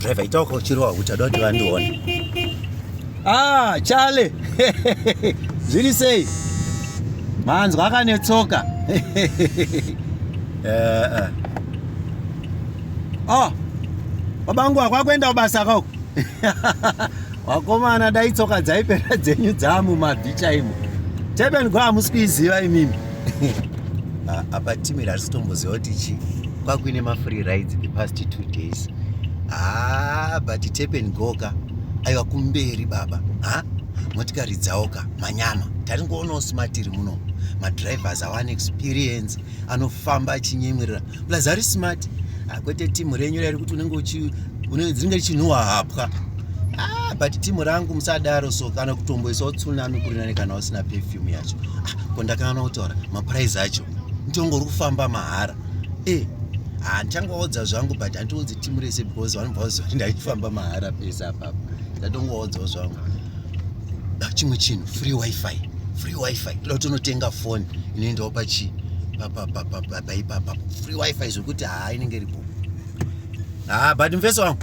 Driver, ita uchirohwa kuti ada kuti vandione. Ah, Chale. Zviri sei? Manzwa akanetsoka. Eh, eh. Oh. Babangu akwakuenda kubasa kako. Wakomana dai tsoka dzaipera dzenyu dzamumabvi chaimo. Teben go hamusi kuiziva imimi. Ah, apa team iri harisi kutomboziva kuti chi kwakuine mafree rides the past 2 days. Ah, but tap and go ka aiwa kumberi baba. Ha? Motikari dzawo ka manyama. Taringoonawo smart iri muno. Madrivers awane experience anofamba achinyemwerera. Plus ari smart. Ah, kwete timu renyu rari kuti unenge uchi dzinenge richinhuhwa hapwa. Ah, but timu rangu musadaro so kana kutomboisawo tsunami kuri nani kana usina perfume yacho. Ah, ko ndakana kutaura maprice acho. Nditongori kufamba mahara. Eh, ah, ndichangovaudza zvangu but handitoudzi timu rese because vanobva vaziva kuti ndaifamba mahara pese apapo. Ndatongovaudzawo zvangu. Ah, chimwe chinhu free wifi, free wifi. Toda kutonotenga phone inoendawo pachi paipapa free wifi zvekuti haa inenge iripo. Ah, but mufesi wangu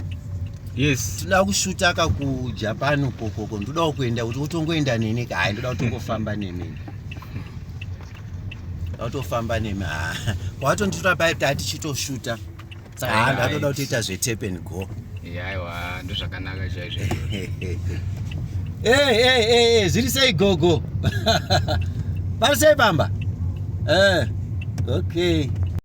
Yes. Tinoda kushuta ka kuJapan ukokoko, ndodawo kuenda kuti utongoenda neni ka. Hai, ndoda kutongofamba nemi, ndoda kutofamba nemi. Ha, kwawatonditora pai tatichitoshuta, saka ha, ndatoda kutoita zvetap and go. Aiwa, ndozvakanaka chaizvo. Hey, hey, hey, zviri sei gogo? Pari sei bamba? Eh, okay.